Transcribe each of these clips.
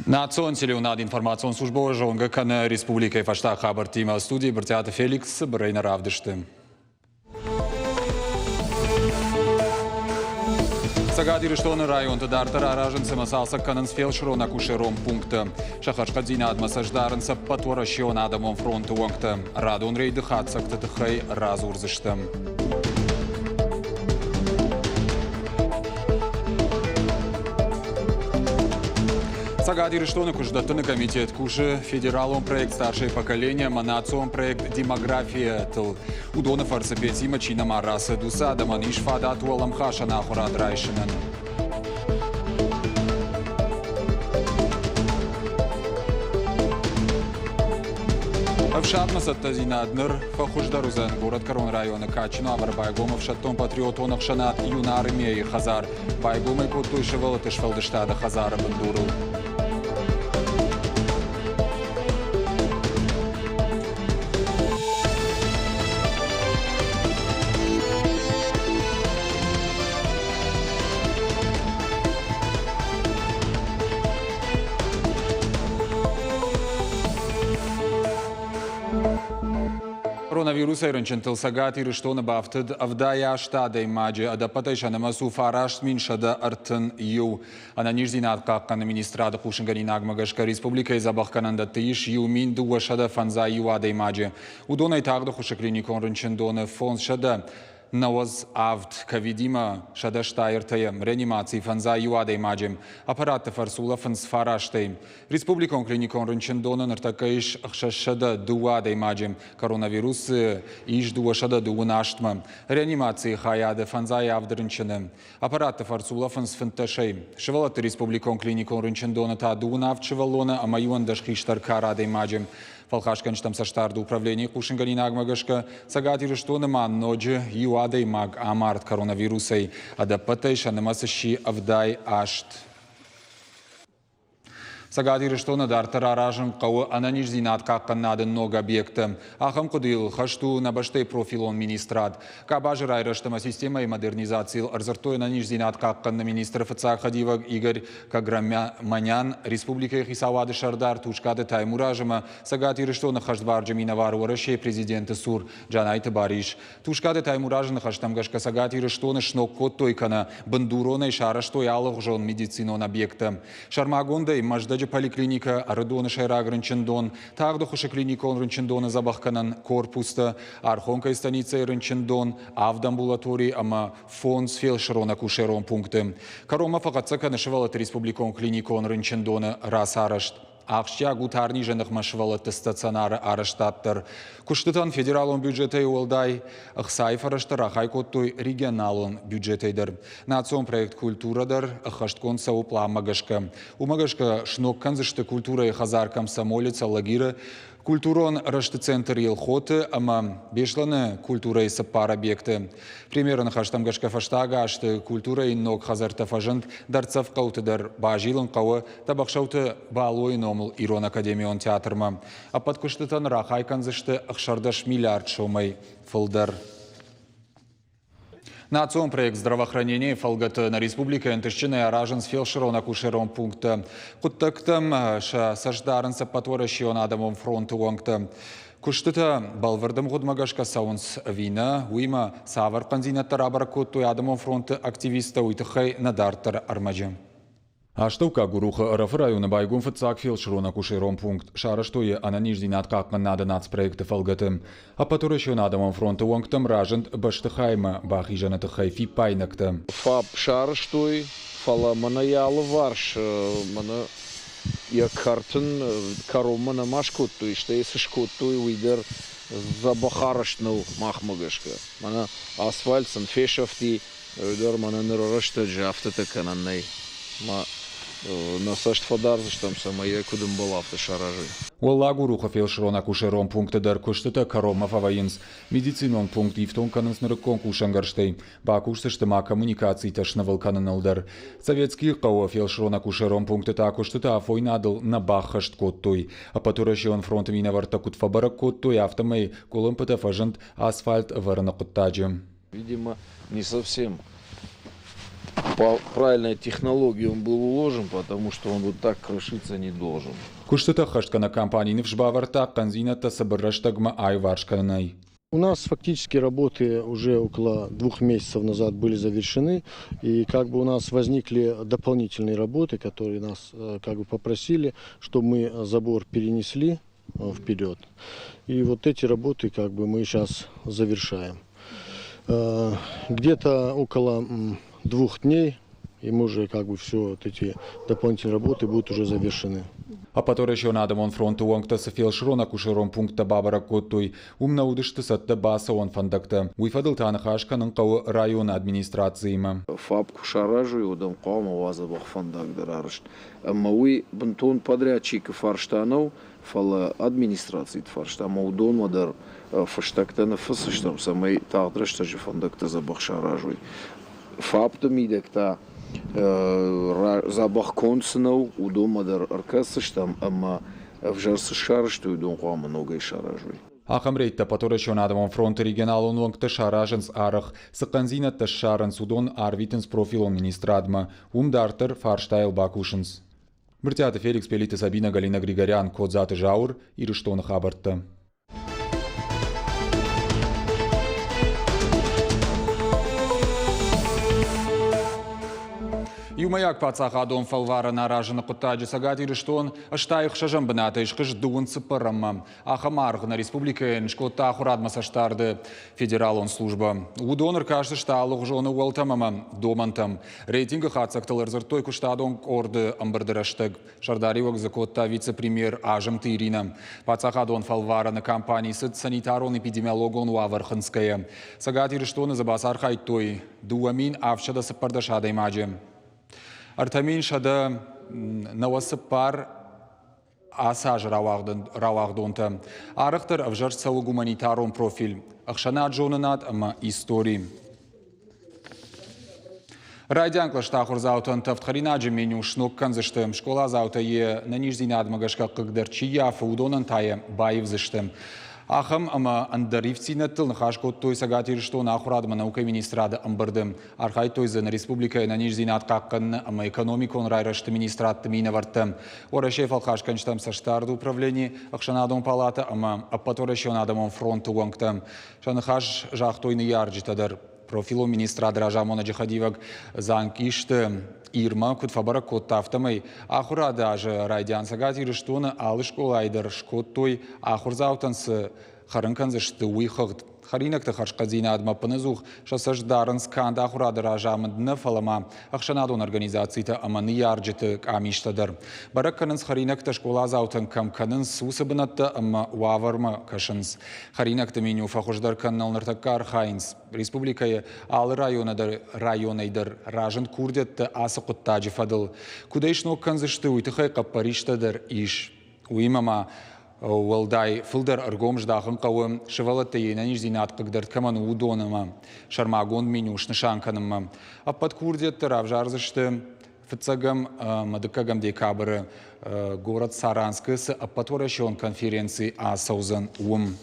Национ телеуынад информацион службӕ зонгӕ кӕны республикӕйы фӕстаг хабӕрттимӕ. Студийы Брытъиаты Феликс цыбырӕй нӕ равдысты. Цӕгат Ирыстоны районты дарддӕр аразынц ӕмӕ цалцӕг кӕнынц фелсырон-акушерон пункттӕ. Сӕ хӕрзхъӕддзинадмӕ цӕст дарынц Ӕппӕтуӕрӕсеон адӕмон фронты уӕнгтӕ. Радон рейды хатдзӕгты тыххӕй радзурдзыстӕм. Цӕгат Ирыстоны куыстдӕттыны комитет кусы федералон проект «Старшее поколение» ӕмӕ национ проект «Демография»-тыл. Уыдоны фӕрцы пенсимӕ чи нӕма рацыд, уыцы адӕмӕн ис фадат уӕлӕмхасӕн ахуырад райсынӕн. Ӕфсадмӕ цӕттӕдзинад ныр фӕхуыздӕр уыдзӕн. Горӕтгӕрон районы кадджын уавӕры байгом ӕфсӕддон-патриотон ӕхсӕнад «Юнармия-йы хӕдзар». Байгом ӕй кодтой сывӕллӕтты сфӕлдыстады хӕдзары бындурыл. Коронавирусӕй рынчынтыл Цӕгат Ирыстоны бафтыд 78 адӕймаджы, ӕдӕппӕтӕй сӕ нымӕц у 9131. Ӕнӕниздзинад хъахъхъӕны министрады хъусынгӕнинагмӕ гӕсгӕ республикӕйы дзӕбӕхгӕнӕндӕтты ис 1251 адӕймаджы. Уыдонӕй тагъд ӕххуысы клиникон рынчындоны 597, ковидимӕ 163-йы, реанимацийы 51 адӕймаджы. Аппаратты фӕрцы улӕфынц фарастӕй. Республикон клиникон рынчындоны ныртӕккӕ ис 602 адӕймаджы. Коронавирусы ис 238-мӕ. Реанимацийы хайады 57 рынчыны. Аппаратты фӕрцы улӕфынц 15-ӕй. Сывӕллӕтты республикон клиникон рынчындоны та дыууын авд сывӕллоны ӕмӕ 11 хистӕр кары адӕймаджы. Фӕлхасгӕнджытӕм цӕстдарды управленийы хъусынгӕнинагмӕ гӕсгӕ, Цӕгат Ирыстоны ма ноджы иу адӕймаг амард коронавирусӕй. Ӕдӕппӕтӕй сӕ нымӕц сси 78. Цӕгат Ирыстоны дарддӕр аразын хъӕуы ӕнӕниздзинад хъахъхъӕнынады ног объекттӕ. Ахӕм хъуыдыйыл хӕст у нӕ бӕстӕйы профилон министрад. Къабазы райрӕзт ӕмӕ системӕйы модернизацийыл ӕрдзырдтой ӕнӕниздзинад хъахъхъӕныны министры фыццаг хӕдивӕг Игорь Каграманян, республикӕйы хицауады сӕрдар Тускъаты Таймураз ӕмӕ Цӕгат Ирыстоны хӕстбарджы минӕвар Уӕрӕсейы президенты цур Джанайты Барис. Тускъаты Таймуразы ныхӕстӕм гӕсгӕ Цӕгат Ирыстоны сног кодтой кӕнӕ бындуронӕй сарӕзтой алыгъуызон медицинон объекттӕ. Сӕрмагондӕй Мӕздӕджы поликлиникӕ, Ӕрыдоны сӕйраг рынчындон, тагъд ӕххуысы клиникон рынчындоны дзӕбӕхгӕнӕн корпустӕ, Архонкӕйы станицӕйы рынчындон, авд амбулатори ӕмӕ фондз фелсырон-акушерон пункты. Кӕронмӕ фӕхӕццӕ кӕны сывӕллӕтты республикон клиникон рынчындоны рацарӕзт. Ахсджиаг у тарнизы ныхмӕ сывӕллӕтты стационары арӕзтад дӕр. Куыстытӕн федералон бюджетӕй уӕлдай ӕхцайы фӕрӕзтӕ рахай кодтой регионалон бюджетӕй дӕр. Национ проект «Культура» дӕр ӕххӕстгонд цӕуы пъланмӕ гӕсгӕ. Уымӕ гӕсгӕ сног кӕндзысты культурӕйы хӕдзар Комсомолец Алагиры, культурон рӕзты центр Елхоты ӕмӕ Беслӕны культурӕйы цыппар объекты. Премьеры ныхӕстӕм гӕсгӕ фӕстаг азты культурӕйы ног хӕдзӕрттӕ фӕзынд дӕрддзӕф хъӕуты дӕр базилын хъӕуы Тӕбӕхсӕуты Балойы номыл Ирон академион театрмӕ. Ӕппӕт куыстытӕн рахай кӕндзысты 16 миллиард сомӕй фылдӕр. Национ проект здравоохранение фӕлгӕты нӕ республикӕйы ӕнтыстджынӕй аразынц фелсырон-акушерон пункттӕ. Хъуыддӕгтӕм сӕ цӕст дарынц Ӕппӕтуӕрӕсеон адӕмон фронты уӕнгтӕ. Куыстытӕ бӕлвырд ӕмгъуыдмӕ гӕсгӕ цӕуынц ӕви нӕ, уыимӕ цавӕр хъӕндзинӕдтӕ рабӕрӕг кодтой адӕмон фронты активисттӕ, уый тыххӕй нӕ дарддӕры ӕрмӕджы. Астӕуккаг Урухы Ӕрӕфы районы байгом фыццаг фелсырон-акушерон пункт. Сарӕзтой йӕ ӕнӕниздзинад хъахъхъӕнынады нацпроекты фӕлгӕты. Ӕппӕтуӕрӕсеон адӕмон фронты уӕнгтӕм разынд бӕстыхаймӕ бахизӕны тыххӕй фиппаинӕгтӕ. ФАП сарӕзтой, фӕлӕ мӕнӕ йӕ алыварс мӕнӕ йӕ кӕртын кӕронмӕ нӕма скодтой, стӕй цы скодтой, уый дӕр дзӕбӕх арӕзт нӕу махмӕ гӕсгӕ. Мӕнӕ асфальт сын фесӕфти, Уый дӕр мӕнӕ ныры рӕстӕджы афтӕтӕ кӕнӕн нӕй. Ма нӕ цӕст фӕдардзыстӕм, цӕмӕй йӕ куыд ӕмбӕлы, афтӕ саразой. Уӕллаг Урухы фелсырон-акушерон пункты дӕр куыстытӕ кӕронмӕ фӕвӕййынц. Медицинон пункт ифтонг кӕнынц нырыккон кусӕнгӕрзтӕй. Бакусдзысты ма коммуникацитӕ снывыл кӕныныл дӕр. Советскийы хъӕуы фелсырон-акушерон пункты та куыстытӕ афойнадыл нӕ баххӕст кодтой. Ӕппӕтуӕрӕсеон фронты минӕвӕрттӕ куыд фӕбӕрӕг кодтой, афтӕмӕй къуылымпытӕ фӕзынд асфальт ӕвӕрыны хъуыддаджы. Видимо, не совсем По правильной технологии он был уложен, потому что он вот так крошиться не должен. Куыстытӕ ӕххӕстгӕнӕг компани ныфс бавӕрдта хъӕндзинӕдтӕ цыбыр рӕстӕгмӕ аиуварс кӕнынӕй. У нас фактически работы уже около 2 месяцев назад были завершены, и как бы у нас возникли дополнительные работы, которые нас как бы попросили, чтобы мы забор перенесли вперед. И вот эти работы как бы мы сейчас завершаем. Где-то около 2 дней, и мы уже как бы все вот эти дополнительные работы будут уже завершены. Ӕппӕтуӕрӕсеон адӕмон фронты уӕнгтӕ цы фелсырон-акушерон пункттӕ бабӕрӕг кодтой, уым нӕ уыдысты цӕттӕ бацӕуӕн фӕндӕгтӕ. Уый фӕдыл та ныхас кӕнын хъӕуы районы администрациимӕ. ФАП куы саразой, уӕд ӕм хъуамӕ уа дзӕбӕх фӕндаг дӕр арӕзт. Ӕмӕ уый бынтон подрядчикы фарста нӕу, фӕлӕ администрациты фарста ӕмӕ уыдонмӕ дӕр фыстӕгтӕ ныффысдзыстӕм, цӕмӕй тагъд рӕстӕджы фӕндӕгтӕ дзӕбӕх саразой. ФАП-ты мидӕг та дзӕбӕх конд цы нӕу, уыдонмӕ дӕр ӕркӕсдзыстӕм ӕмӕ ӕвзӕр цы сарӕзтой, уыдон хъуамӕ ногӕй саразой. Ахӕм рейдтӕ Ӕппӕтуӕрӕсеон адӕмон фронты регионалон уӕнгтӕ саразынц арӕх. Цы хъӕндзинӕдтӕ ссарынц, уыдон арвитынц профилон министрадмӕ. Уым дарддӕр фарстайыл бакусынц. Брытъиаты Феликс, Пелиты Сабина, Галина Григорян, Кодзаты Зауыр, Ирыстоны хабӕрттӕ. Иумӕйаг паддзахадон фӕлварӕн аразыны хъуыддаджы Цӕгат Ирыстон 86-ӕм бынатӕй схызт дыууын цыппӕрӕммӕ. Ахӕм аргъ нӕ республикӕйӕн скодта ахуырадмӕ цӕстдарды федералон службӕ. Уыдон ӕркастысты алыгъуызон ӕууӕлтӕм ӕмӕ домӕнтӕм. Рейтингы хатдзӕгтыл ӕрдзырдтой куыстадон къорды ӕмбырды рӕстӕг. Сӕрдариуӕг дзы кодта вице-премьер Азымты Иринӕ. Паддзахадон фӕлварӕны кампани цыд санитарон-эпидемиологон уавӕр хынцгӕйӕ. Цӕгат Ирыстоны дзы бацархайдтой 2714 адӕймаджы. 3194 ацы азы рауагъдонтӕ. Арӕхдӕр ӕвзӕрст цӕуы гуманитарон профиль, ӕхсӕнад ӕмӕ истори. Райдиан кълӕсты ахуырдзаутӕн тӕвдхӕринаджы меню сног кӕндзысты. Скъоладзаутӕ йе нӕниздзинадмӕ гӕсгӕ хъыгдӕр чи ййафы, уыдонӕн та йӕ баивдзысты. Ахӕм ӕмӕ ӕндӕр ивддзинӕдтыл ныхас кодтой Цӕгат Ирыстоны ахуырад ӕмӕ наукӕйы министрады ӕмбырды. Архайдтой дзы нӕ республикӕйы ӕнӕниздзинад хъахъхъӕныны ӕмӕ экономикон райрӕзты министрадты минӕвӕрттӕ, Уӕрӕсейы фӕлхасгӕнджытӕм цӕстдарды управлени, ӕхсӕнадон палатӕ ӕмӕ Ӕппӕтуӕрӕсеон адӕмон фронты уӕнгтӕ. Сӕ ныхас загътой ныййарджытӕ дӕр. Профилон министрады разамонӕджы хӕдивӕг Дзанкъисты Ирмӕ куыд фӕбӕрӕг кодта, афтӕмӕй ахуырады азы райдиан Цӕгат Ирыстоны алы скъолайы дӕр скодтой, ахуырдзаутӕн цы хӕрын кӕндзысты, уый хыгъд. Хӕринӕгты хӕрзхъӕддзинадмӕ ӕппынӕдзух сӕ цӕст дарынц канд ахуырады разамынд нӕ, фӕлӕ ма ӕхсӕнадон организацитӕ ӕмӕ ныййарджыты къамистӕ дӕр. Бӕрӕг кӕнынц хӕринӕгтӕ скъоладзаутӕн кӕм кӕнынц, уыцы бынӕттӕ ӕмӕ уавӕрмӕ кӕсынц. Хӕринӕгты меню фӕхуыздӕр кӕныныл ныртӕккӕ архайынц. Республикӕйы алы районы дӕр районӕй дӕр разынд курдиӕттӕ ацы хъуыддаджы фӕдыл. Куыд ӕй сног кӕндзысты, уый тыххӕй хъӕппӕристӕ дӕр ис. Уыимӕ ма уӕлдай фылдӕр ӕргом здахын хъӕуы сывӕллӕтты йе нӕниздзинад хъыгдӕрд кӕмӕн у, уыдон ӕмӕ сӕрмагонд меню снысан кӕнынмӕ. Ӕппӕт курдиӕттӕ равзардзысты фыццӕгӕм ӕмӕ дыккӕгӕм декабры город Саранскы цы ӕппӕтуӕрӕсеон конференци ацӕудзӕн, уым.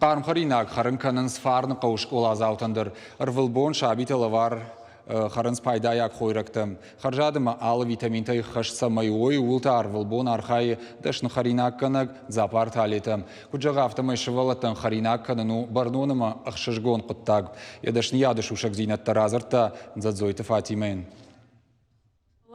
Хъарм хӕринаг хӕрын кӕнынц Фарныхъӕуы скъоладзаутӕн дӕр. Ӕрвылбон сабитӕ лӕвар хӕрынц пайдайаг хойрӕгтӕ. Хӕрзад ӕмӕ алы витаминтӕй хӕст цӕмӕй уой, ууыл та ӕрвылбон архайы дӕсны хӕринаггӕнӕг Дзапарты Алетӕ. Куыд зӕгъы, афтӕмӕй сывӕллӕттӕн хӕринаг кӕнын у бӕрнон ӕмӕ ӕхсызгон хъуыддаг. Йӕ дӕсныйады сусӕгдзинӕдтӕ радзырдта Дзӕдзойты Фатимӕйӕн.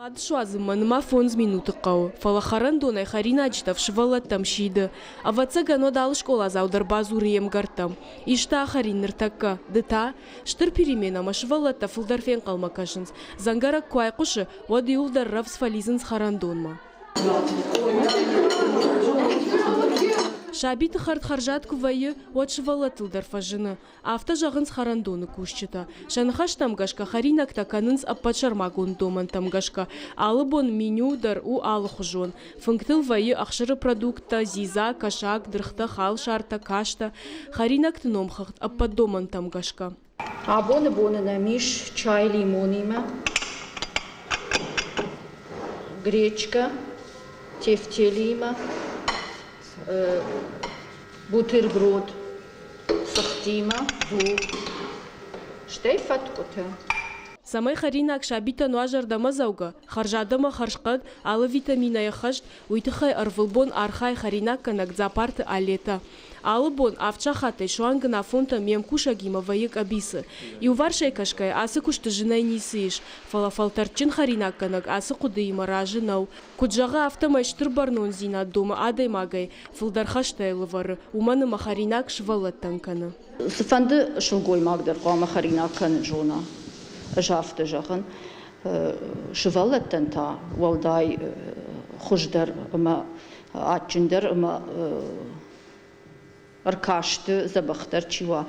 Фӕллад суадзынмӕ нырма 5 минуты хъӕуы, фӕлӕ хӕрӕндонӕй хӕринаджы тӕф сывӕллӕттӕм сиды. Ӕвӕццӕгӕн, уӕд алы скъоладзау дӕр бадзуры йе мгӕрттӕм. Исты ахӕрин ныртӕккӕ, ды та? Стыр переменӕмӕ сывӕллӕттӕ фылдӕр фенхъӕлмӕ кӕсынц. Дзӕнгӕрӕг куы айхъуысы, уӕд иуылдӕр рӕвдз фӕлидзынц хӕрӕндонмӕ. Сабиты хӕрд хӕрзад куы вӕййы, уӕд сывӕллӕттыл дӕр фӕзыны. Афтӕ зӕгъынц хӕрӕндоны кусджытӕ. Сӕ ныхӕстӕм гӕсгӕ хӕринӕгтӕ кӕнынц ӕппӕт сӕрмагонд домӕнтӕм гӕсгӕ. Алы бон меню дӕр у алыхуызон. Фынгтыл вӕййы ӕхсыры продукттӕ, дзидза, кӕсаг, дыргътӕ, халсартӕ, кастӕ. Хӕринӕгты номхыгъд ӕппӕт домӕнтӕм гӕсгӕ. Абоны боны нӕм ис чай лимонимӕ, гречкӕ, тефтелимӕ, бутерброд цыхтимӕ, дзул. Стӕй фӕткъуытӕ. Цӕмӕй хӕринаг сабитӕн уа зӕрдӕмӕдзӕугӕ, хӕрзад ӕмӕ хӕрзхъӕд, алы витаминӕй ӕххӕст, уый тыххӕй ӕрвылбон архайы хӕринаггӕнӕг Дзапарты Алетӕ. Алы бон авд сахатӕй суанг ын афонтӕм йе мкусӕгимӕ вӕййы къӕбицы. Иуварсӕй кӕсгӕйӕ ацы куысты зынӕй ницы ис, фӕлӕ фӕлтӕрдджын хӕринаггӕнӕг ацы хъуыдыимӕ разы нӕу. Куыд зӕгъы, афтӕмӕй стыр бӕрнондзинад домы адӕймагӕй, фылдӕр хӕстӕ йыл ӕвӕры, уымӕн ӕмӕ хӕринаг сывӕллӕттӕн кӕны. Цыфӕнды сылгоймаг дӕр хъуамӕ хӕринаг кӕнын зона, ӕз афтӕ зӕгъын. Сывӕллӕттӕн та уӕлдай хуыздӕр ӕмӕ адджындӕр ӕмӕ ӕркасты дзӕбӕхдӕр чи уа,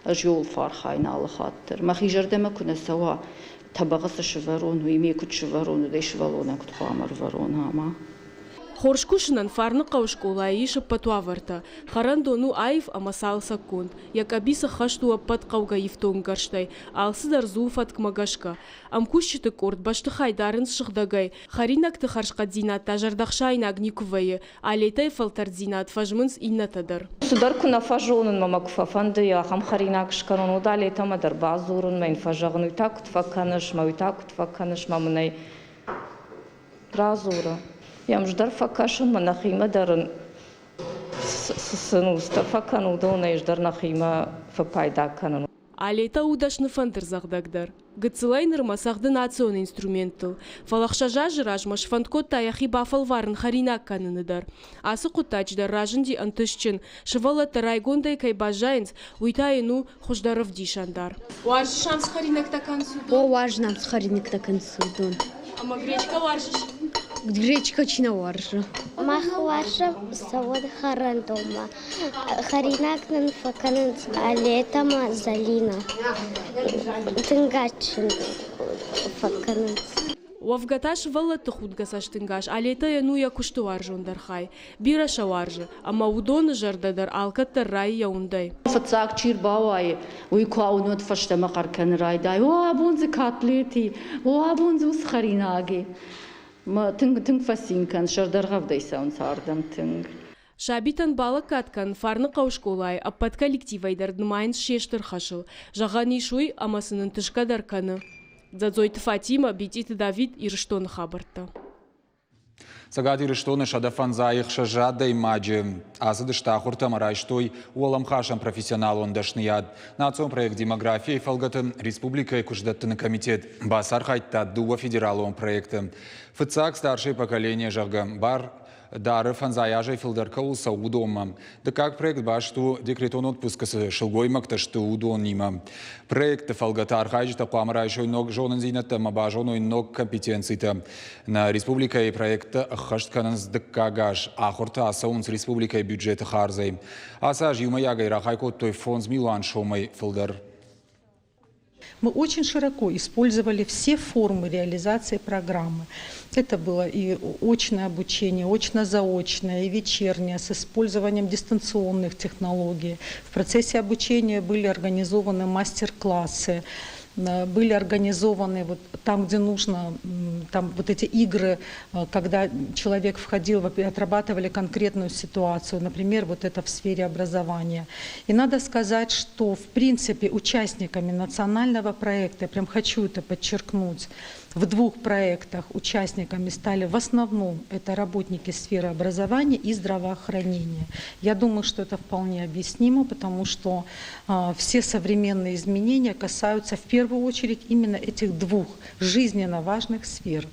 ӕз иуыл фӕархайын алы хатт дӕр. Мӕхи зӕрдӕмӕ куы нӕ цӕуа, тӕбӕгъы цы сывӕрон, уый ме куыд сывӕрон, уыдӕй сывӕллонӕн куыд хъуамӕ ӕрвӕрон ӕмӕ. Хорз кусынӕн Фарныхъӕуы скъолайы ис ӕппӕт уавӕртӕ. Хӕрӕндон у аив ӕмӕ цалцӕггонд. Йӕ къӕбицы хӕст у ӕппӕт хъӕугӕ ифтонггӕрзтӕй. Алцыдӕр дзы у фӕткмӕ гӕсгӕ. Ӕмкусджыты къорд бӕстыхай дарынц сыгъдӕгӕй. Хӕринӕгты хӕрзхъӕддзинад та зӕрдӕхсаинаг никуы вӕййы. Алетӕйы фӕлтӕрддзинад фӕзмынц иннӕтӕ дӕр. Цыдӕр куы нӕ фӕзонын мӕ куы фӕфӕнды ахӕм хӕринаг скӕнон, уӕд Алетӕмӕ дӕр бадзурын, мӕ йын фӕзӕгъын, уый та куыд фӕкӕныс, мӕ уый та куыд фӕкӕныс, мӕ мын ӕй радзуры. Йӕм ӕз дӕр фӕкӕсын, мӕ нӕхимӕ дӕр ын цы нустӕ фӕкӕны, уыдонӕй ӕз дӕр нӕхимӕ фӕпайда кӕнын. Алетӕ у дӕсны фӕндырдзӕгъдӕг дӕр. Гыццылӕй нырмӕ цӕгъды национ инструменттыл, фӕлӕ 6 азы размӕ сфӕнд кодта йӕхи бафӕлварын хӕринаг кӕныны дӕр. Ацы хъуыддаджы дӕр разынди ӕнтыстджын, сывӕллӕттӕ райгондӕй кӕй баззайынц, уый та йын у хуыздӕр ӕвдисӕндар. Уарзыс ам цы хӕринӕгтӕ кӕныс, уыдон? О, уарзын ам цы хӕринӕгтӕ кӕныс, уыдон. Ӕмӕ гречкӕ уарзыс? Гречкӕ чи нӕ уарзы? Мах уарзӕм цӕуын хӕрӕндонмӕ. Хӕринаг нын фӕкӕнынц Алетӕ ӕмӕ Зӕлинӕ. Тынг адджын фӕкӕнынц. Уӕвгӕ та сывӕллӕтты худгӕ цӕстӕнгас Алетӕйӕн у йӕ куысты уарзондӕр хай. Бирӕ сӕ уарзы, ӕмӕ уыдоны зӕрдӕ дӕр алкӕддӕр райы йӕ уындӕй. Фыццаг чи рбауайы, уый куы ауыны, уӕд фӕстӕмӕ хъӕр кӕны райдайы: «О, абон дзы катлет и! О, абон дзы уыцы хӕринаг и!» Мӕ тынг тынг фӕцин кӕн, сӕрдӕргъӕвдӕй цӕуынц ардӕм тынг. Сабитӕн балӕггад кӕн Фарныхъӕуы скъолайы ӕппӕт коллективӕй дӕр нымайынц се стыр хӕсыл. Зӕгъӕн ис уый, ӕмӕ сын ӕнтысгӕ дӕр кӕны. Дзӕдзойты Фатимӕ, Битъиты Давид, Ирыстоны хабӕрттӕ. Цӕгат Ирыстоны 156 адӕймаджы ацыдысты ахуыртӕ ӕмӕ райстой уӕлӕмхасӕн профессионалон дӕсныйад. Национ проект «Демография»-йы фӕлгӕты республикӕйы куыстдӕттыны комитет бацархайдта дыууӕ федералон проекты. Фыццаг «Старшее поколение», зӕгъгӕ, бар дары фӕндзай азӕй фылдӕр кӕуыл цӕуы, уыдонмӕ. Дыккаг проект баст у декретон отпускы цы сылгоймӕгтӕ сты, уыдонимӕ. Проекты фӕлгӕты архайджытӕ хъуамӕ райсой ног зонындзинӕдтӕ ӕмӕ базоной ног компетенцитӕ. Нӕ республикӕйы проекттӕ ӕххӕст кӕнынц дыккаг аз. Ахуыртӕ ацӕуынц республикӕйы бюджеты хардзӕй. Ацы аз иумӕйагӕй рахай кодтой 5 милуан сомӕй фылдӕр. Мы очень широко использовали все формы реализации программы. Это было и очное обучение, очно-заочное, и вечернее, с использованием дистанционных технологий. В процессе обучения были организованы мастер-классы, были организованы вот там, где нужно, там вот эти игры, когда человек входил, отрабатывали конкретную ситуацию, например, вот это в сфере образования. И надо сказать, что в принципе участниками национального проекта, я прям хочу это подчеркнуть, в двух проектах участниками стали в основном это работники сферы образования и здравоохранения. Я думаю, что это вполне объяснимо, потому что все современные изменения касаются в первую очередь именно этих двух жизненно важных сфер.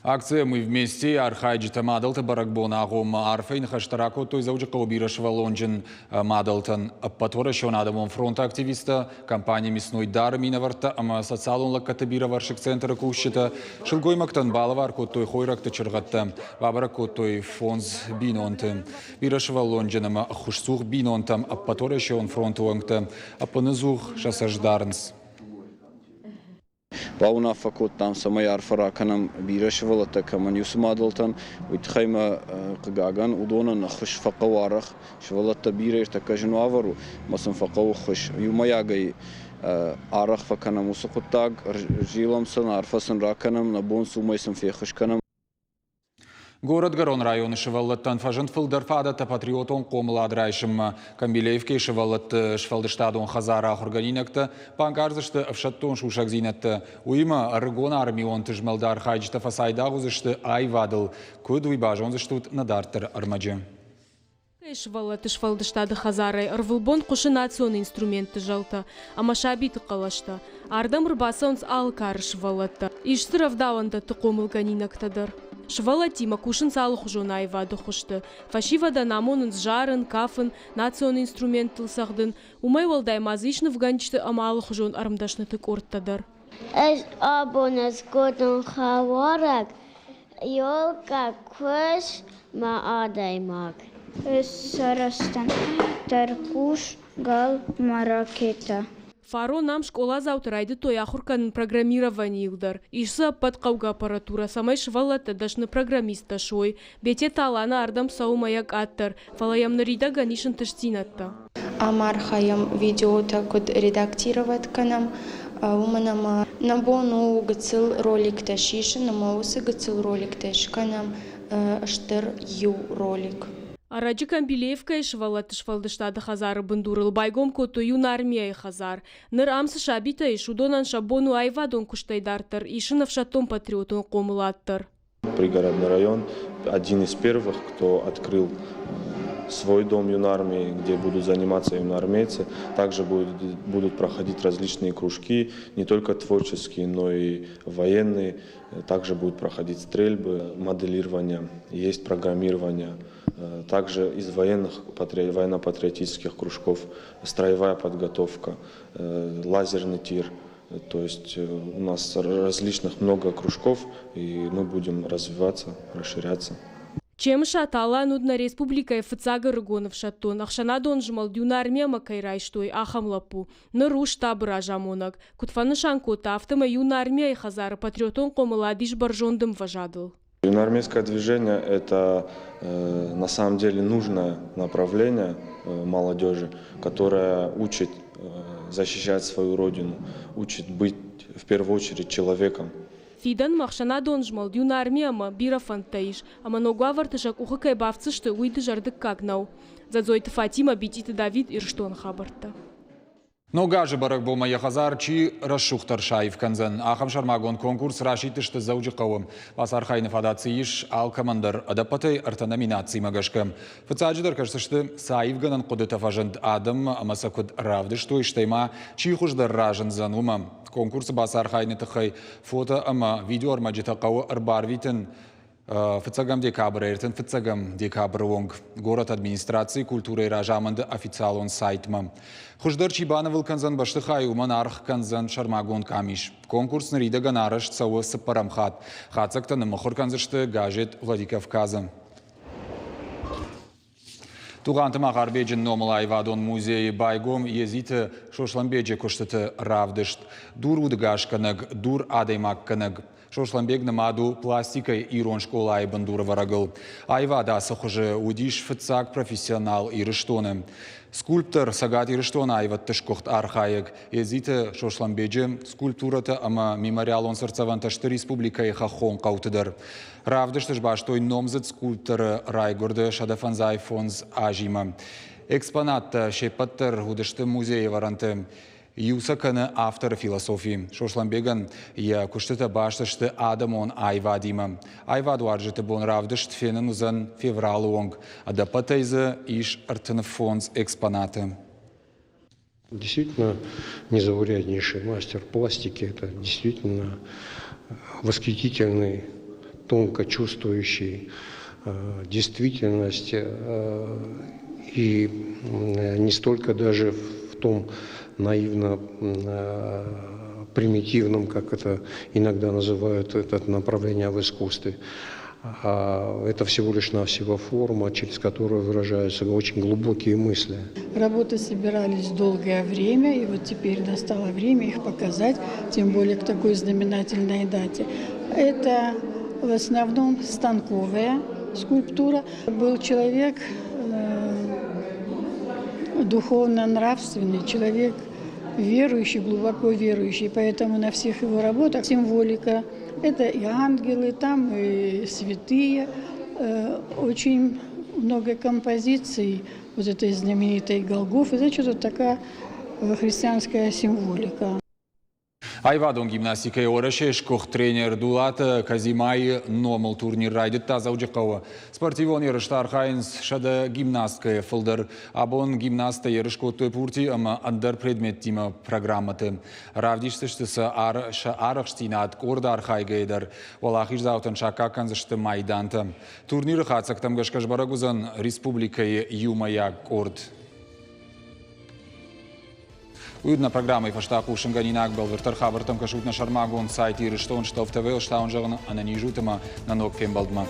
Акция «Мы вместе» архайджытӕ мадӕлты бӕрӕгбоны агъоммӕ арфӕйы ныхӕстӕ ракодтой Дзӕуджыхъӕуы бирӕсывӕллонджын мадӕлтӕн. Ӕппӕтуӕрӕсеон адӕмон фронты активисттӕ, компани «Мясной дар» минӕвӕрттӕ ӕмӕ социалон лӕггӕдты бирӕвӕрсыг центры кусджытӕ сылгоймӕгтӕн балӕвар кодтой хойрӕгты чыргъӕдтӕ, бабӕрӕг кодтой фондз бинонты. Бирӕсывӕллонджын ӕмӕ ӕххуысцух бинонтӕм Ӕппӕтуӕрӕсеон фронты уӕнгтӕ ӕппынӕдзух сӕ цӕст дарынц. Бауынаффӕ кодтам, цӕмӕй арфӕ ракӕнӕм бирӕ сывӕллӕттӕ кӕмӕн уыцы мадӕлтӕн, уый тыххӕй мӕ, хъыгагӕн, уыдонӕн ӕххуыс фӕхъӕуы арӕх. Сывӕллӕттӕ бирӕ ӕртӕккӕ зын уавӕр у, ӕмӕ сын фӕхъӕуы ӕххуыс. Иумӕйагӕй арӕх фӕкӕнӕм уыцы хъуыддаг, зилӕм сын, арфӕ сын ракӕнӕм, нӕ бон цы уымӕй сын феххуыс кӕнӕм. Горӕтгӕрон районы сывӕллӕттӕн фӕзынд фылдӕр фадӕттӕ патриотон хъомылад райсынмӕ. Камбилеевкӕйы сывӕллӕтты сфӕлдыстадон хӕдзары ахуыргӕнинӕгтӕ банкъардзысты ӕфсӕддон сусӕгдзинӕдтӕ. Уыимӕ ӕрыгон армионты змӕлды архайджытӕ фӕцайдагъ уыдзысты аивадыл. Куыд, уый базондзыстут нӕ дарддӕры ӕрмӕджы. Сывӕллӕтты сфӕлдыстады хӕдзарӕй ӕрвылбон хъуысы национ инструментты зӕлтӕ ӕмӕ сабиты хъӕлӕстӕ. Ардӕм ӕрбацӕуынц алы кары сывӕллӕттӕ. Ис дзы рӕвдауӕндӕтты хъомылгӕнинӕгтӕ дӕр. Сывӕллӕттимӕ кусынц алыхуызон аивады хуызты. Фӕсивӕдӕн амонынц зарын, кафын, национ инструменттыл цӕгъдын. Уымӕй уӕлдай ма дзы ис нывгӕнджыты ӕмӕ алыхуызон ӕрмдӕсныты къордтӕ дӕр. Ӕз абон скодтон хӕлуарӕг, Елка, куыс мӕ адӕймаг. Ӕз сарӕзтон тӕрхъус, гал ӕмӕ ракетӕ. Фарон ам скъоладзауты райдыдтой ахуыр кӕнын программированийыл дӕр. Ис дзы ӕппӕт хъӕугӕ аппаратурӕ, цӕмӕй сывӕллӕттӕ дӕсны программисттӕ суой. Бететы Алана ардӕм цӕуы мӕйӕ къаддӕр, фӕлӕ йӕм ныридӕгӕн ис ӕнтыстдзинӕдтӕ. Ам архайӕм видеотӕ куыд редактировать кӕнӕм, уымӕн ӕмӕ нӕ бон у гыццыл роликтӕ сисын ӕмӕ уыцы гыццыл роликтӕй скӕнӕм стыр иу ролик. Ӕрӕджы Камбилеевкӕйы сывӕллӕтты сфӕлдыстады хӕдзары бындурыл байгом кодтой юнармияйы хӕдзар. Ныр ам цы сабитӕ ис, уыдонӕн сӕ бон у аивадон куыстӕй дарддӕр исын ӕфсӕддон-патриотон хъомылад дӕр. Пригородный район один из первых, кто открыл свой дом юнармии, где будут заниматься юноармейцы. Также будут проходить различные кружки, не только творческие, но и военные. Также будут проходить стрельбы, моделирование, есть программирование. Также из военных, военно-патриотических кружков строевая подготовка, лазерный тир – То есть у нас различных много кружков, и мы будем развиваться, расширяться. Чемысаты Алан уыд нӕ республикӕйы фыццаг ӕрыгон ӕфсӕддон ӕхсӕнадон змӕлд Юнармия-мӕ кӕй райстой, ахӕм лӕппу. Ныр у штабы разамонӕг. Куыд фӕнысан кодта, афтӕмӕй Юнармияйы хӕдзары патриотон хъомылад ис бӕрзонд ӕмвӕзадыл. Юноармейское движение – это на самом деле нужное направление молодежи, которое учит защищать свою родину, учит быть в первую очередь человеком. Фидӕнмӕ ӕхсӕнадон змӕлд Юнармия-мӕ бирӕ фӕндтӕ ис, ӕмӕ ног уавӕрты сӕ къухы кӕй бафтдзысты, уый дызӕрдыггаг нӕу. Дзӕдзойты Фатимӕ, Битъиты Давид, Ирыстоны хабӕрттӕ. Ног азы бӕрӕгбонмӕ йӕ хӕдзар чи рӕсугъддӕр саив кӕндзӕн, ахӕм сӕрмагонд конкурс расидтысты Дзӕуджыхъӕуы. Бацархайыны фадат цы ис алкӕмӕн дӕр ӕдӕппӕтӕй ӕртӕ номинацимӕ гӕсгӕ. Фыццаджыдӕр кӕсдзысты, цы аивгӕнӕн хъуыдытӕ фӕзынд адӕммӕ ӕмӕ сӕ куыд равдыстой, стӕй ма чи хуыздӕр разындзӕн, уымӕ. Конкурсы бацархайыны тыххӕй фото ӕмӕ видеоӕрмӕджытӕ хъӕуы ӕрбарвитын Фыццӕгӕм декабры ӕртын фыццӕгӕм декабры онг горӕты администрацийы культурӕйы разамынды официалон сайтмӕ. Хуыздӕр чи банывыл кӕндзӕн бӕстыхай, уымӕн аргъ кӕндзӕн сӕрмагонд къамис. Конкурс ныридӕгӕн арӕзт цӕуы цыппӕрӕм хатт. Хатдзӕгтӕ ныммыхуыр кӕндзысты газет «Владикавказ-ы». Тугъанты Махарбеджы номыл аивадон музейы байгом Езиты Сослӕнбеджы куыстыты равдыст «Дур удыгасгӕнӕг, дур адӕймаггӕнӕг». Сослӕнбег нымад у пластикӕй ирон скъолайы бындурӕвӕрӕгыл. Аивад ацы хуызы уыдис фыццаг профессионал Ирыстоны. Скульптор Цӕгат Ирыстоны аивӕдты сгуыхт архайӕг Едзиты Сослӕнбеджы скульптурӕтӕ ӕмӕ мемориалон цыртдзӕвӕнтӕ сты республикӕйы хӕххон хъӕуты дӕр. Равдысты сбастой номдзыд скульпторы райгуырды 155 азимӕ. Экспонаттӕ се ппӕт дӕр уыдысты музейы ӕвӕрӕнты. Иу сӕ кӕны авторы философи. Сослӕнбегӕн йӕ куыстытӕ баст сты адӕмон аивадимӕ. Аивадуарзджыты бон равдыст фенын уыдзӕн февралы онг. Ӕдӕппӕтӕй дзы ис 35 экспонаты. Действительно незауряднейший мастер пластики. Это действительно восхитительный, тонко чувствующий действительность и не столько даже в том наивно примитивном, как это иногда называют, это направление в искусстве. А это всего лишь навсего форма, через которую выражаются очень глубокие мысли. Работы собирались долгое время, и вот теперь настало время их показать, тем более к такой знаменательной дате. Это в основном станковая скульптура. Был человек духовно-нравственный, человек верующий, глубоко верующий, поэтому на всех его работах символика. Это и ангелы, там и святые. Очень много композиций вот этой знаменитой Голгофы. Значит, вот такая христианская символика. Аивадон гимнастикӕйы Уӕрӕсейы сгуыхт тренер Дулаты Казимайы номыл турнир райдыдта Дзӕуджыхъӕуы. Спортивон ерысты архайынц 100 гимнасткӕйы фылдӕр. Абон гимнасттӕ ерыс кодтой пурти ӕмӕ ӕндӕр предметтимӕ программӕты. Равдисдзысты сӕ арӕхстдзинад къорд архайгӕйӕ дӕр. Уӕлахиздзаутӕн саккаг кӕндзысты майдантӕ. Турниры хатдзӕгтӕм гӕсгӕ сбӕрӕг уыдзӕн республикӕйы иумӕйаг къорд. Уый нӕ программӕйы фӕстӕ хъусынгӕнинаг бӕлвырддӕр хабӕрттӕм кӕсут нӕ сӕрмагонд сайт Ирыстон Штов ТВ стауын зӕгъын ӕнӕниз ут ӕмӕ нӕ ног фембӕлдмӕ.